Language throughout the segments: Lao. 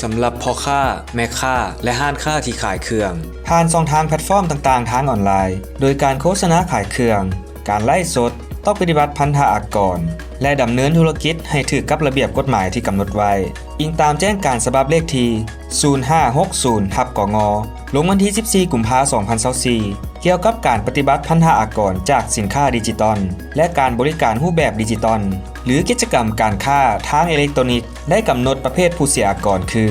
ສຳລັບພໍ່ຄ້າ, ແມ່ຄ້າ ແລະ ຮ້ານຄ້າທີ່ຂາຍເຄື່ອງ ຜ່ານຊ່ອງທາງແພລດຟອມຕ່າງໆທາງອອນລາຍ ໂດຍການໂຄສະນາຂາຍເຄື່ອງ, ການໄລຟ໌ສົດ ຕ້ອງປະຕິບັດພັນທະອາກອນ ແລະ ດຳເນີນທຸລະກິດໃຫ້ຖືກກັບລະບຽບກົດໝາຍທີ່ກຳນົດໄວ້, ອີງຕາມແຈ້ງການສະບັບເລກທີສູນຫ້າຫົກສູນ ທັບ ກງ ລົງວັນທີສິບສີ່ ກຸມພາ ສອງພັນຊາວສີ່ ກ່ຽວກັບການປະຕິບັດພັນທະອາກອນຈາກສິນຄ້າດິຈິຕອນ ແລະ ການບໍລິການຮູບແບບດິຈິຕອນ ຫຼື ກິດຈະກຳການຄ້າທາງເອເລັກໂຕນິກ ໄດ້ກຳນົດປະເພດຜູ້ເສຍອາກອນຄື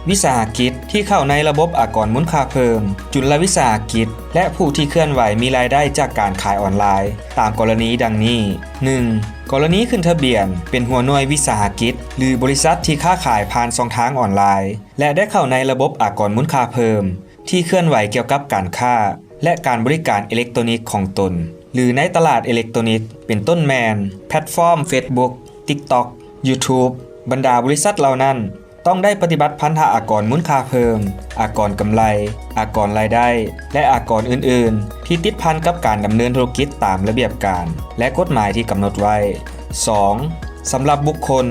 ວິສາຫະກິດທີ່ເຂົ້າໃນລະບົບອາກອນມູນຄ່າເພີ່ມ, ຈຸນລະວິສາຫະກິດ ແລະ ຜູ້ທີ່ເຄື່ອນໄຫວມີລາຍໄດ້ຈາກການຂາຍອອນລາຍ ຕາມກໍລະນີດັ່ງນີ້: ໜຶ່ງ ກໍລະນີຂຶ້ນທະບຽນເປັນຫົວໜ່ວຍວິສາຫະກິດ ຫຼື ບໍລິສັດທີ່ຄ້າຂາຍຜ່ານຊ່ອງທາງອອນລາຍ ແລະ ໄດ້ເຂົ້າໃນລະບົບອາກອນມູນຄ່າເພີ່ມ ທີ່ເຄື່ອນໄຫວກ່ຽວກັບການຄ້າ ແລະ ການບໍລິການເອເລັກໂຕນິກຂອງຕົນ ຫຼື ໃນຕະຫຼາດເອເລັກໂຕນິກ ເປັນຕົ້ນແມ່ນ ແພລດຟອມ Facebook, TikTok, YouTube. ບັນດາບໍລິສັດເຫຼົ່ານັ້ນ ຕ້ອງໄດ້ປະຕິບັດພັນທະອາກອນມູນຄ່າເພີ່ມ, ອາກອນກຳໄລ, ອາກອນລາຍໄດ້ ແລະ ອາກອນອື່ນໆ ທີ່ຕິດພັນກັບການດຳເນີນທຸລະກິດຕາມລະບຽບການ ແລະ ກົດໝາຍທີ່ກຳນົດໄວ້. ສອງ ສຳລັບບຸກຄົນ,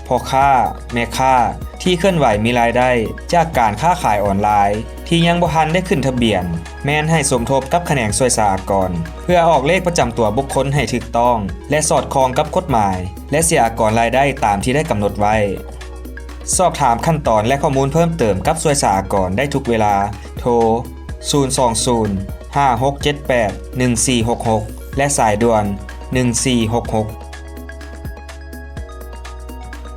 ພໍ່ຄ້າ, ແມ່ຄ້າ ທີ່ເຄື່ອນໄຫວມີລາຍໄດ້ຈາກການຄ້າຂາຍອອນລາຍ ທີ່ຍັງບໍ່ທັນໄດ້ຂຶ້ນທະບຽນ ແມ່ນໃຫ້ສົມທົບກັບຂະແໜງສ່ວຍສາອາກອນ ເພື່ອອອກເລກປະຈຳຕົວບຸກຄົນໃຫ້ຖືກຕ້ອງ ແລະ ສອດຄ່ອງກັບກົດໝາຍ ແລະ ເສຍອາກອນລາຍໄດ້ຕາມທີ່ໄດ້ກຳນົດໄວ້. ສອບຖາມຂັ້ນຕອນ ແລະ ຂໍ້ມູນເພີ່ມເຕີມກັບສ່ວຍສາອາກອນໄດ້ທຸກເວລາ. ໂທ ສູນສອງສູນ ຫ້າຫົກເຈັດແປດ ໜຶ່ງສີ່ຫົກຫົກ ແລະ ສາຍດ່ວນ ໜຶ່ງສີ່ຫົກຫົກ.